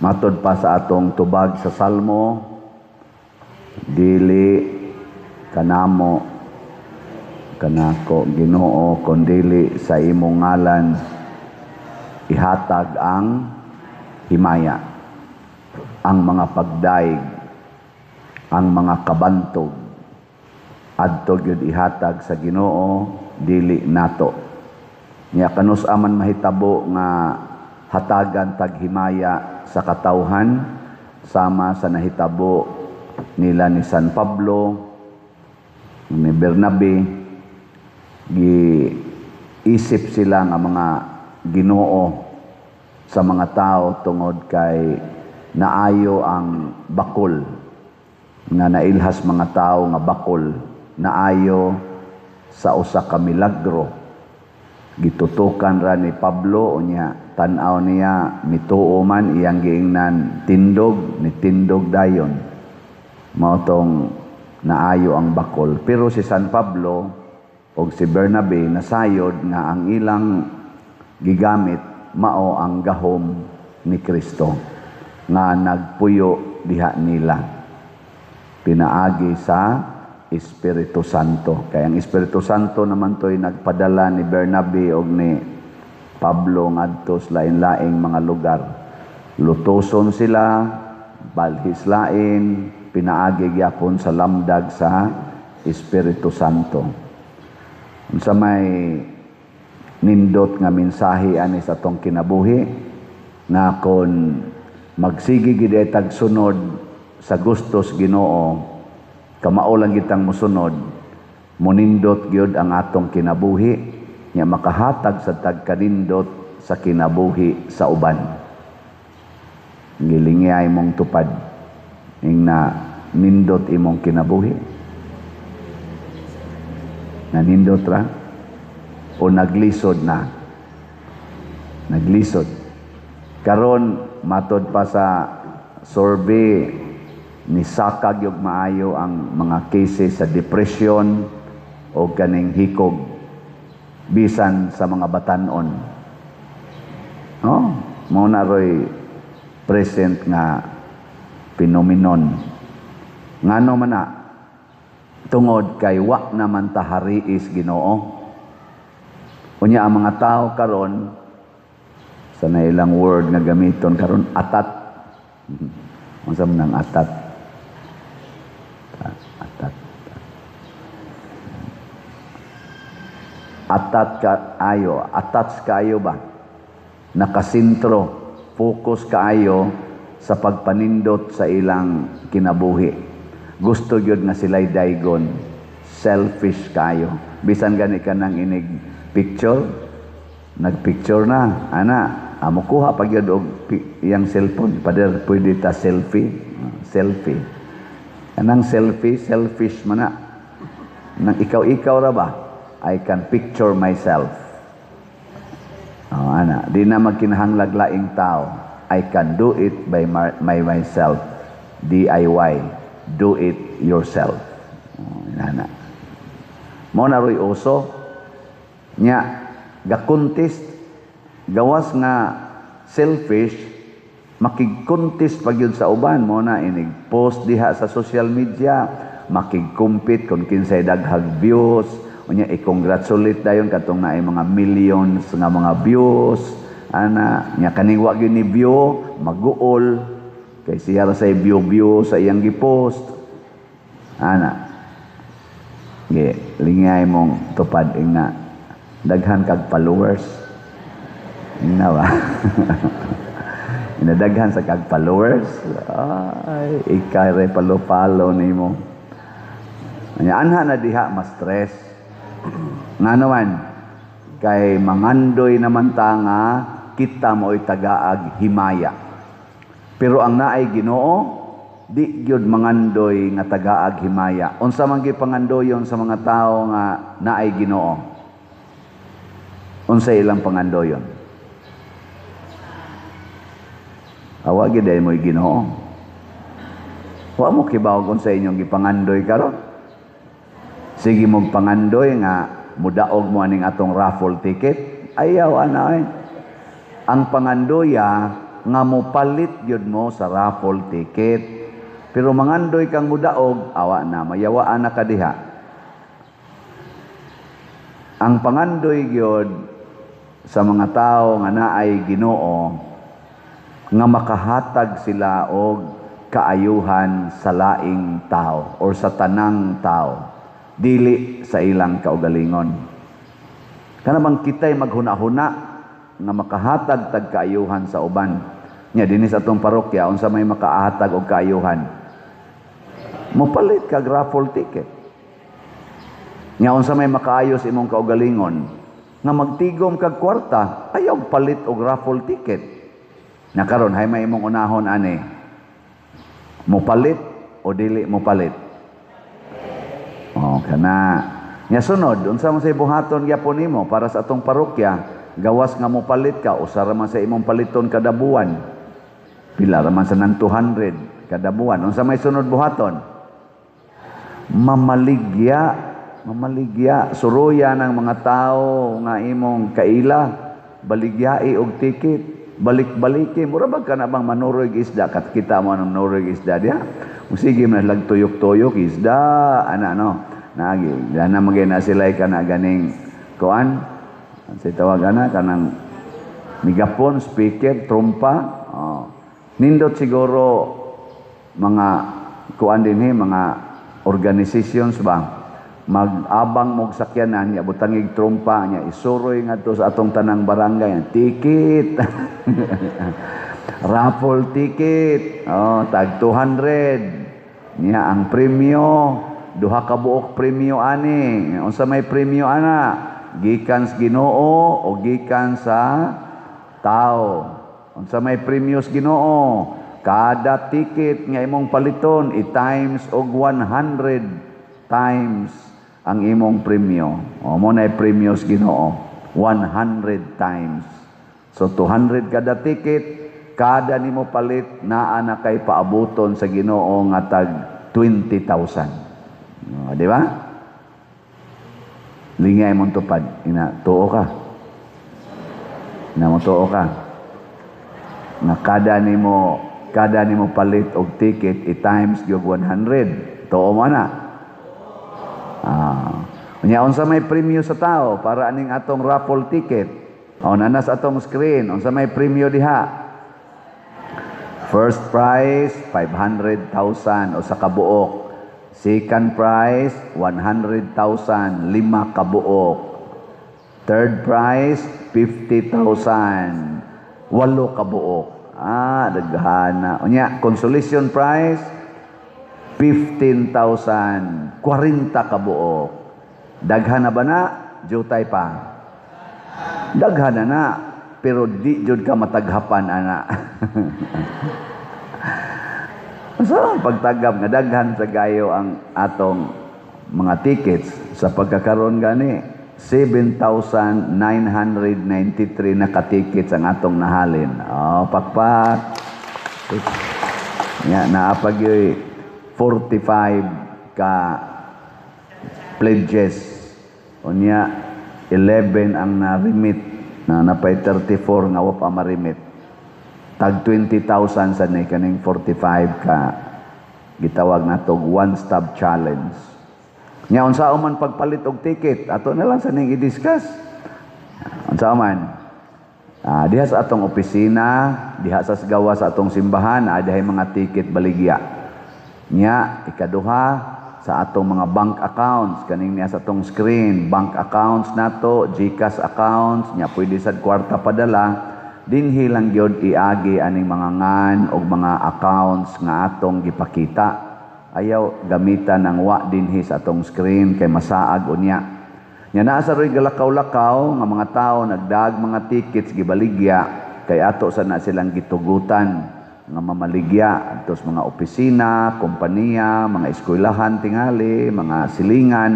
Matod pa sa atong tubag sa Salmo, dili kanamo kanako, Ginoo, kundili sa imong ngalan ihatag ang himaya, ang mga pagdaig, ang mga kabantog, adto gyud ihatag sa Ginoo, dili nato. Nya kanus aman mahitabo nga hatagan tag himaya sa katawhan, sama sa nahitabo nila ni San Pablo, ni Bernabe, giisip sila nga mga Ginoo sa mga tao tungod kay naayo ang bakol nga nailhas mga tao nga bakol naayo sa usa ka milagro. Gitutukan ra ni Pablo, unya tan-aw niya, mituo man, iyang giingnan, "Tindog," ni tindog dayon. Mao tong naayo ang bakol. Pero si San Pablo og si Bernabe nasayod nga ang ilang gigamit mao ang gahom ni Kristo nga nagpuyo diha nila pinaagi sa Espiritu Santo. Kaya ang Espiritu Santo naman to'y nagpadala ni Bernabe og ni Pablo ngadto sa lain-laing mga lugar. Lutuson sila, balhis lain, pinaagi gyapon sa lamdag sa Espiritu Santo. Unsa may nindot nga mensahe ani sa atong kinabuhi nga kon magsige gid tag sunod sa gustos Ginoo, kamao lang kitang musunod, munindot gyud ang atong kinabuhi, nya makahatag sa tagkanindot sa kinabuhi sa uban. Gilingay mong tupad ing na nindot imong kinabuhi. Nanindot ra o naglisod na? Naglisod. Karon, matod pa sa survey, nisaka gyud maayo ang mga cases sa depression o kaning hikog bisan sa mga batanon. Oh, mao na roy present nga phenomenon. Ngano man na? Tungod kay wa naman ta hariis Ginoo. Unya ang mga tao karon, sa nailang word nga gamiton karon, atat. Unsa man ang atat? Atat. Atat ka ayo, attach kaayo ba? Nakasentro, focus kaayo sa pagpanindot sa ilang kinabuhi. Gusto gyud nga sila'y daygon, selfish kaayo. Bisan gani ka nang inig picture, nagpicture na, ana, amo kuha pa gyud og iyang cellphone, pader pwede ta selfie, selfie. Kanang selfie, selfish man na. Nang ikaw-ikaw ra ba? I can picture myself. Oh, ana, di na magkinahanglag laing tao. I can do it by myself. DIY. Do it yourself. Oh, ana. Mao na ro'y uso. Nya, ga-contest, gawas nga selfish, makig-contest pag yun sa uban. Mao na inig post diha sa social media, makig-compete kung kinsay daghag views. Unya i-congratulate dayon katong naay mga millions nga mga views. Ana, nya kaning wa gyud ni view, maguol kay siya ra say view view sa iyang gipost. Ana. Ge, lingay mong tupad ing na daghan kag followers. Ing na ba? Inadaghan sa kag followers. Ay, ikay re palo-palo nimo. Nya anha na diha ma-stress. Nga naman, kay mangandoy naman ta nga kita mo'y tagaag himaya. Pero ang naay Ginoo, di gyud mangandoy nga tagaag himaya. Unsa man gyud pangandoyon sa mga tawo nga naay Ginoo? Unsa ilang pangandoyon? Awa gyud ay mo'y Ginoo. Wa mo kibaw kung sa inyong gipangandoy karon. Sige mong pangandoy nga mudaog mo aning atong raffle ticket. Ayaw ana eh. Ang pangandoya nga mopalit gyud mo sa raffle ticket. Pero mangandoy kang mudaog, awa na, mayawaan na ka diha. Ang pangandoy gyud sa mga tao nga naay Ginoo nga makahatag sila og kaayuhan sa laing tao or sa tanang tao, dili sa ilang kaugalingon. Kana bang kitay maghuna-huna nga makahatag tag kaayuhan sa uban. Nya dinhi sa atong parokya, unsa may makahatag og kaayuhan? Mopalit kag raffle ticket. Nya unsa may makaayos imong kaugalingon? Nga magtigom kag kwarta, ayaw palit og raffle ticket. Na karon hay may imong unahon ani. Mopalit o dili mopalit? Oh, kana. Nya sunod, unsa man say buhaton gyapon nimo para sa atong parokya, gawas nga mopalit ka, usa ra man sa imong paliton kada buwan. Pila ra man sa nang 200 kada buwan. Unsa may sunod buhaton? Mamaligya. Mamaligya, suruya ng mga tao nga imong kaila, baligyai og ticket, balik-baliki. Mura ba ka na bang manuroy isda? Kat kita mo anong manuroy isda diha? Sige man lag tuyok-tuyok isda, ana no. Naagi, dana magay na sila ka na ganing kuan. Sa tawag ana kanang megapon, speaker, trumpa. Oh. Nindot siguro mga kuan dinhi, mga organizations ba, mag-abang mog sakyanan nya butangig trumpa nya isuroy ngadto sa atong tanang barangay, ticket, raffle ticket, oh, tag 200 nya ang premyo, duha ka buok premyo ani. Unsa may premyo ana? Gikan sa Ginoo o gikan sa tao? Unsa may premyo sa Ginoo? Kada ticket nga imong paliton i-times og 100 times ang imong premyo. O mo na premyo sa Ginoo, 100 times. So 200 kada ticket, kada nimo palit naa na kay paabuton sa Ginoo nga tag 20,000. O, di ba? Lingay mong tupad. Ina, tuo ka. Ina mo tuo ka. Na kada nimo palit og ticket i-times gyud 100. Tuo mo na. Ah. Unya unsa may premyo sa tao para aning atong raffle ticket? O nana sa atong screen, unsa may premyo diha? First prize 500,000 o sa kabuok. Second prize 100,000, lima kabuok. Third prize 50,000, walo kabuok. Ah, daghana. Unya consolation prize 15,000, 40 kabuok. Daghan na ba na? Jutay pa. Daghan na na, pero di jud ka mataghapan ana. So, pagtagap nga daghan sa gayo ang atong mga tickets sa pagkakaroon gani 7,993 na ka-tickets ang atong nahalin. Oh, pakpak. Ya, naapag yo'y 45 ka pledges. Unya 11 ang na-remit na napay 34 nga wa pa ma-remit. Tag 20,000 sa ni kaning 45 ka gitawag nato one stop challenge. Nya unsa man pagpalit og ticket, ato na lang sa ning i-discuss. Unsa man? Diha sa atong opisina, diha sa gawa sa atong simbahan, diha mga ticket baligya. Nya ikaduha sa atong mga bank accounts, kaning niya sa atong screen, bank accounts nato, GCash accounts, nya pwede sad kwarta padala. Dinhi lang gyud iagi aning mga ngan og mga accounts nga atong gipakita. Ayaw gamitan ang wa dinhi sa atong screen kay masaag unya. Nya naa sa roy galakaw-lakaw nga mga tao nagdag mga tickets gibaligya kay ato sa na silang gitugutan nga mamaligya adto sa mga opisina, kompanya, mga eskwelahan tingali, mga silingan,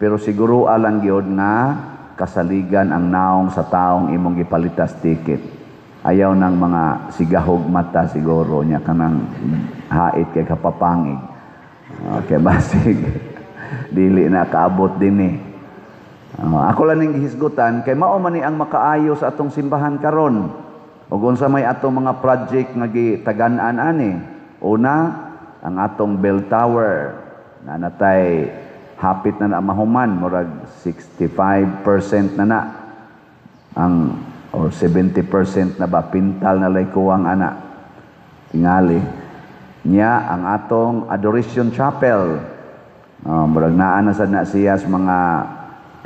pero siguro alang gyud nga kasaligan ang naong sa taong imong gipalitas ticket. Ayaw ng mga sigahog mata siguro niya kanang hait kay kapapangig. Okay, basig dili na kaabot dinhi. Ako lang ning gihisgutan kay mao man ni ang makaayo sa atong simbahan karon. Ug unsa may atong mga project nga gitagan-an ani? Una, ang atong bell tower na natay hapit na na mahuman, murag 65% na na ang or 70% na ba, pintal na lay kuwang ana tingali. Nya ang atong Adoration Chapel, murag naa na sad na siya sa mga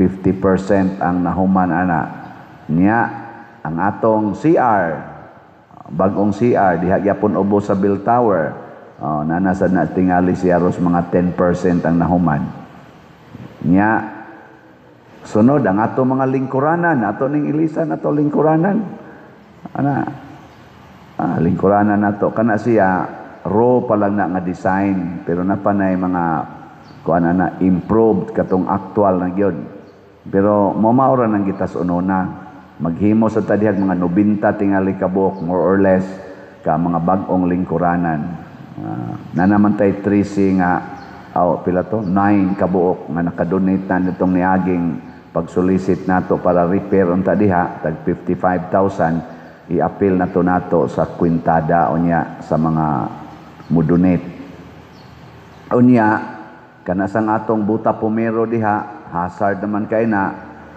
50% ang nahuman ana. Nya ang atong CR, bagong CR diha gyapon ubos sa bell tower, naa na sad na tingali siya ros mga 10% ang nahuman. Nya sunod ang ato mga lingkuranan, ato ning ilisan ato lingkuranan ana, lingkuranan nato kana siya raw pa lang na nga design, pero napanay mga kuan ana, improved katong actual na gyud. Pero mao ra nang gitas unona, maghimo sa tadihag mga 90 tingali kabuok, more or less, ka mga bag-ong lingkuranan. Na naman tay 13 nga aw pila to, 9 kabuok nga nakadonate na nitong niaging pag-solicit nato para repair unta diha, tag 55,000. I-appeal na to nato sa kwintada unya sa mga mo-donate. Unya kana sang atong buta pumero diha, hazard naman kay na,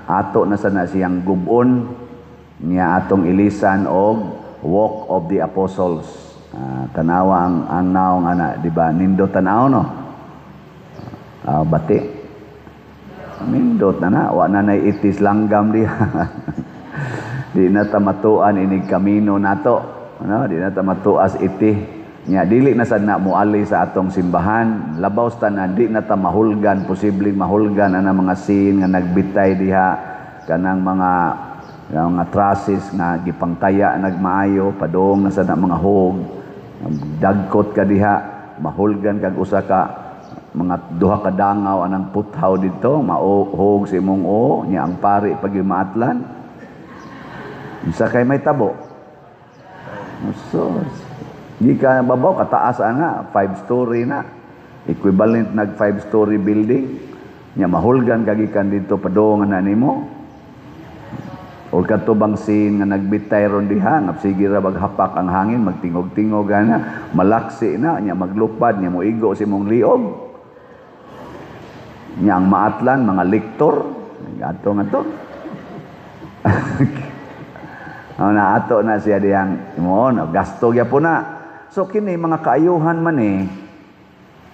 ato na sa na siyang gubon niya, atong ilisan og Walk of the Apostles. Tanawa ang naong ana, di ba? Nindot tanaw, no? Bati nindot na na, wa na nay itis langgam diha. Di na ta matuan inig kamino nato, no? Di na ta matuas iti nya, dili na sad na moali sa atong simbahan. Labaw sa tanan, di na ta mahulgan, posibleng mahulgan ana mga scene nga nagbitay diha, kanang mga trusses nga gipangtaya nagmaayo, padung na sad na mga hog, dagkot ka diha, mahulgan kag usa ka mga duha ka dangaw anang puthaw dito, mauhog sa imong o nya, ang pari pag maatlan. Unsa kay may tabo? So, di ka babaw, kataas ana, 5 story na. Equivalent nag 5 story building. Nya mahulgan kagikan dito, padung na nimo. Or kadto bang scene nga nagbitay ron diha, nga sige ra baghapak ang hangin, magtingog-tingog ana, malaksi na, nya maglupad, nya moigo sa imong liog. Nya ang maatlan mga lektor, ato nga to. Oh, na ato na siya diyang mo no, gasto gyapon na. So kini mga kaayuhan man eh,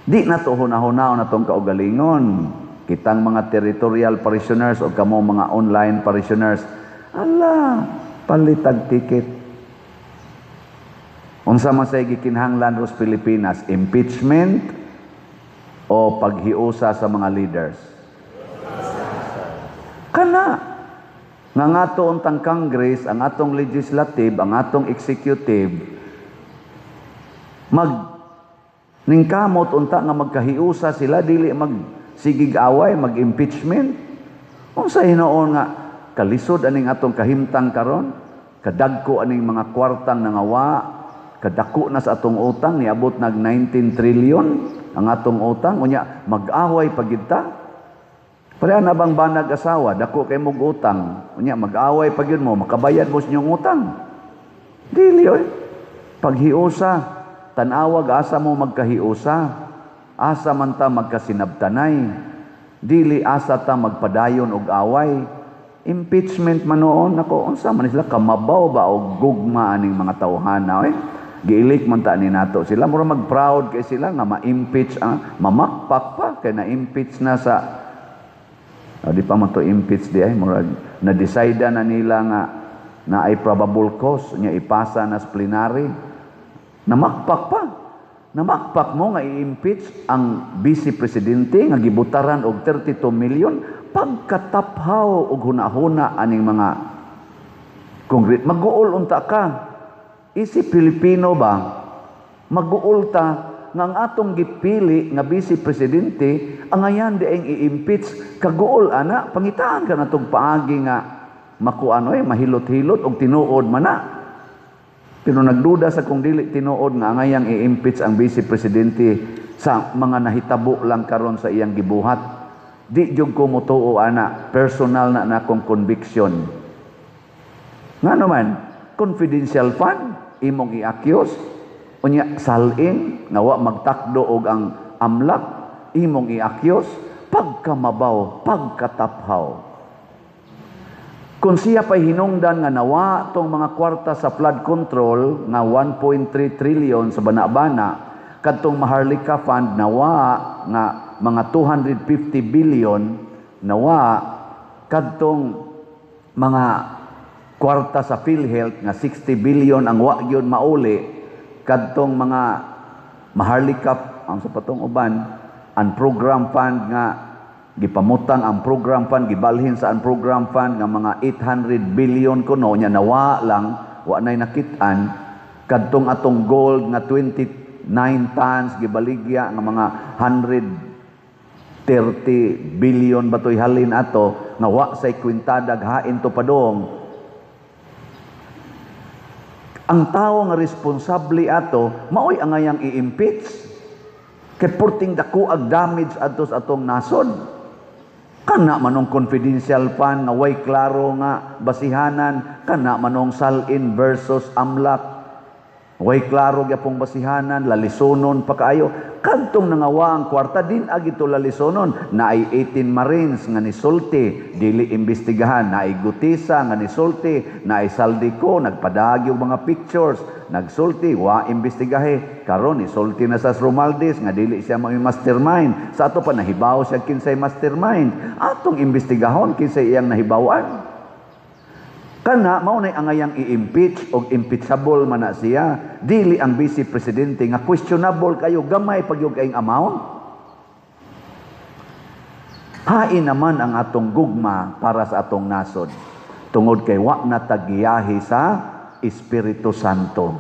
di na to hunahunao na tong kaugalingon. Kitang mga territorial parishioners o kamo mga online parishioners, ala, palitag ticket. Unsa man say gikinahanglan ros Pilipinas, impeachment o paghiusa sa mga leaders? Kana nga ngato untang Congress, ang atong legislative, ang atong executive, mag ningkamot unta nga magkahiusa sila, dili mag sigig away, mag-impeachment. Unsa hinuon nga kalisod aning atong kahimtang karon, kadagko aning mga kwartang nangawa, kadako na sa atong utang, niabot nag 19 trillion ang atong utang, unya mag-away pagid ta. Pareha na bang banag asawa, dako kay mog utang, unya mag-away pag yun mo, makabayad mo sa inyong utang? Dili oy. Paghiusa, tanawag asa mo magkahiusa, asa man ta magkasinabtanay, dili asa ta magpadayon og away. Impeachment man noon, nako, unsa man sila kamabaw ba og gugma aning mga tawhana oy. Giilik man ta ni nato sila, mura mag-proud kay sila nga ma-impeach, mamakpak pa kay na-impeach na sa. Oh, di pa man to impeach di ay, murag na-decide na nila nga na ay probable cause nya ipasa na sa plenary. Namakpak pa. Namakpak mo nga i-impeach ang vice presidente nga gibutaran og 32 million. Pagkataphaw og hunahuna aning mga kongre, mag-uol unta ka. Isip Pilipino ba, mag-uol ta nga ang atong gipili nga vice presidente angayan di ang i-impeach. Kaguol ana, pangitaan ka na tong paagi nga makuano eh, mahilot-hilot og tinuod man na. Pero nagduda sa kung dili tinuod nga angayang i-impeach ang vice presidente sa mga nahitabo lang karon sa iyang gibuhat. Di jud ko motuo ana, personal na nakong conviction. Nga naman, Confidential fund imong i-accuse. Unya SALN nga wa magtakdo og ang AMLC, imong i-accuse. Pagkamabaw, pagkataphaw. Kung siya pa'y hinungdan nga nawa tong mga kwarta sa flood control nga 1.3 trillion sa bana-bana, kadtong Maharlika Fund nawa nga mga 250 billion nawa, kadtong mga kwarta sa PhilHealth nga 60 billion ang wa gyud mauli, kadtong mga Maharlika, ang sa patong uban, ang program fund nga gipamutang ang program fund, gibalhin sa ang program fund nga mga 800 billion kuno nya nawa lang, wa nay nakit-an, kadtong atong gold nga 29 tons gibaligya nga mga 130 billion batoy halin ato nga wa say kwintada hain to padong. Ang tao nga responsable ato, maoy angayang i-impeach kay purting dako ag damage adto sa atong nasod. Kana manong confidential fund nga way klaro nga basihanan, kana manong SALN versus AMLC, way klaro gyapong basihanan, lalisonon pa kaayo. Kadtong nangawa ang kwarta din agito lalisonon, naay 18 Marines nga nisulti, dili imbestigahan, naay Guteza nga nisulti, naay Zaldy Co nagpadagi og mga pictures, nagsulti, wa imbestigahe. Karon nisulti na sa Romualdez nga dili siya may mastermind. Sa ato pa nahibaw siya kinsay mastermind. Atong imbestigahon kinsay iyang nahibawan. Kana mao nay angayang i-impeach og impeachable man na siya. Dili ang vice presidente nga questionable kayo, gamay pagyud kayong amount. Hain naman ang atong gugma para sa atong nasod. Tungod kay wa na tagiyahi sa Espiritu Santo.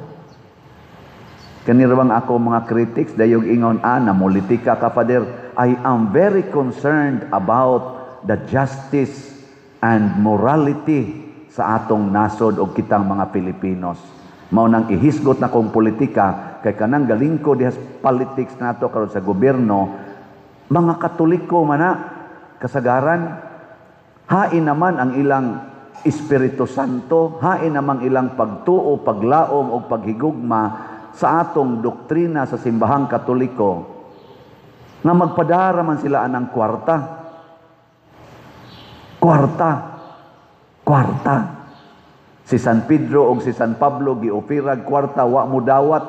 Kanira bang ako mga critics dayog ingon, ah, namulitika ka, Father. I am very concerned about the justice and morality sa atong nasod o kitang mga Pilipinos. Mao nang ihisgot na kong politika kay kanang galingko diha sa politics nato karon sa gobyerno, mga Katoliko man na kasagaran. Hain naman ang ilang Espiritu Santo, hain namang ilang pagtuo, paglaom o paghigugma sa atong doktrina sa simbahang Katoliko nga magpadara man sila anang kwarta. Kwarta. Kwarta. Si San Pedro og si San Pablo giopirag kwarta, wa mo dawat.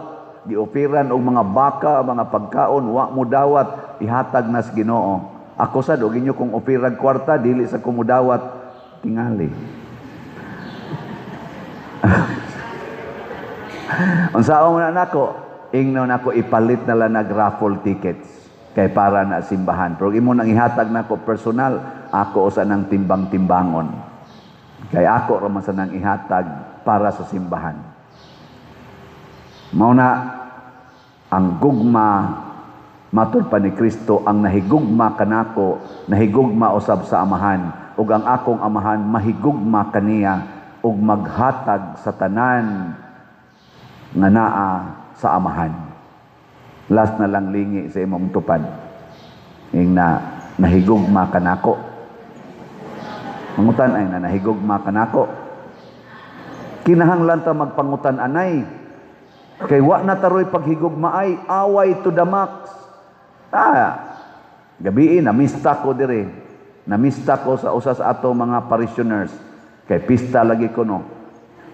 Giopiran og mga baka, mga pagkaon, wa mo dawat, ihatag nas Ginoo. Ako sad og inyo kung opirag kwarta, dili sa kumudawat, tingali. Unsaon na nako? Ingnon nako, ipalit na lang nag raffle tickets kay para na simbahan. Pero imo nang ihatag nako personal, ako usa nang timbang-timbangon. Kay ako ra man sa nang ihatag para sa simbahan. Mao na ang gugma matud pa ni Kristo, ang nahigugma kanako, nahigugma usab sa Amahan, ug ang akong Amahan mahigugma kaniya ug maghatag sa tanan nga naa sa Amahan. Last na lang, lingi sa imong tupad. Ing na nahigugma kanako. Mangutan ay na nahigugma kanako. Kinahanglan ta magpangutan anay. Kay wa na taroy paghigugma ay away to the max. Gabii namista ko dire. Namista ko sa usa sa ato mga parishioners. Kay pista lagi ko no.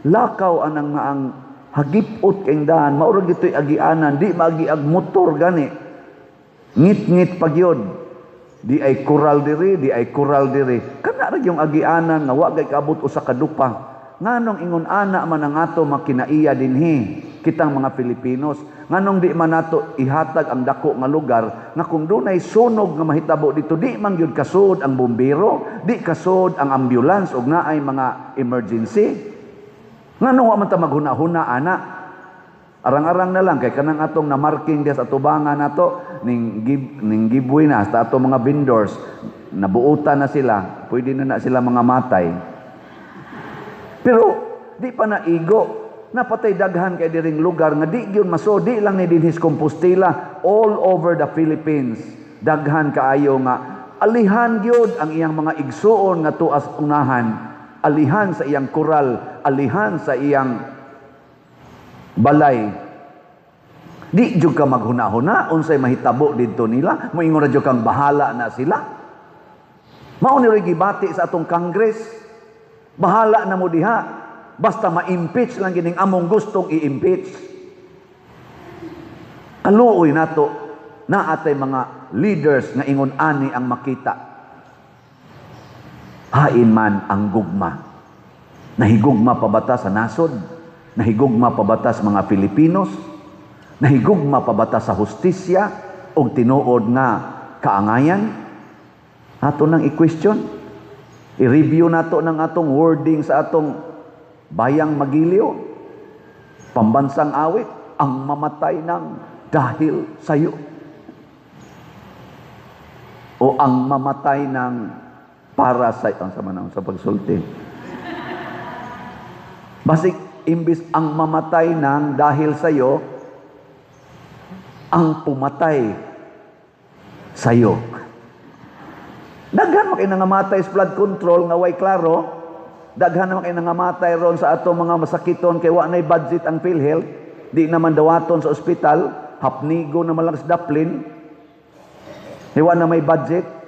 Lakaw anang ang hagipot kay daan, mao ra gitoy agianan, di magiag motor gani. Ngit-ngit pagyod. Di ay kural diri, di ay kural diri. Kana ra yung agianan nga wa gay kaabot usa ka dupa. Nganong ingon ana man ang ato makinaiya dinhi kitang mga Pilipinos? Nganong di man nato ihatag ang dako nga lugar nga kung dunay sunog nga mahitabo dito, di man gyud kasud ang bumbero, di kasud ang ambulance ug naay mga emergency? Nganong wa man ta maghuna-huna ana? Arang-arang na lang kay kanang atong namarking diha sa atubangan nato ning giveaway na sa ato mga vendors, nabuutan na sila, pwede na na sila mga matay. Pero di pa naigo, napatay daghan kay diring lugar nga di gyud maso, di lang ni dinhis Compostela, all over the Philippines. Daghan kaayo nga alihan gyud ang iyang mga igsuon nga tuas unahan. Alihan sa iyang koral, alihan sa iyang balay. Di jud ka maghuna-huna unsay mahitabo didto nila, moingon ra jud kang bahala na sila. Mao ni gibati sa atong Congress. Bahala na mo diha. Basta ma-impeach lang gining among gustong i-impeach. Kaluoy nato naa tay mga leaders nga ingon ani ang makita. Hain man ang gugma. Nahigugma pa bata sa nasod? Nahigugma pa bata sa mga Filipinos? Nahigugma pa bata sa hustisya o tinuod nga kaangayan? Ato nang i-question. I-review nato ng atong wording sa atong Bayang Magiliw. Pambansang awit, ang mamatay ng dahil sa'yo. O ang mamatay ng para sa ang sama na sa pagsulti. Basig imbis ang mamatay ng dahil sa'yo, ang pumatay sa'yo. Daghan man kay nangamatay sa flood control nga way klaro. Daghan naman kay nangamatay ron sa atong mga masakiton kay wa nay budget ang PhilHealth. Di naman dawaton sa ospital, hapnigo naman lang sa daplin. Wa na may budget.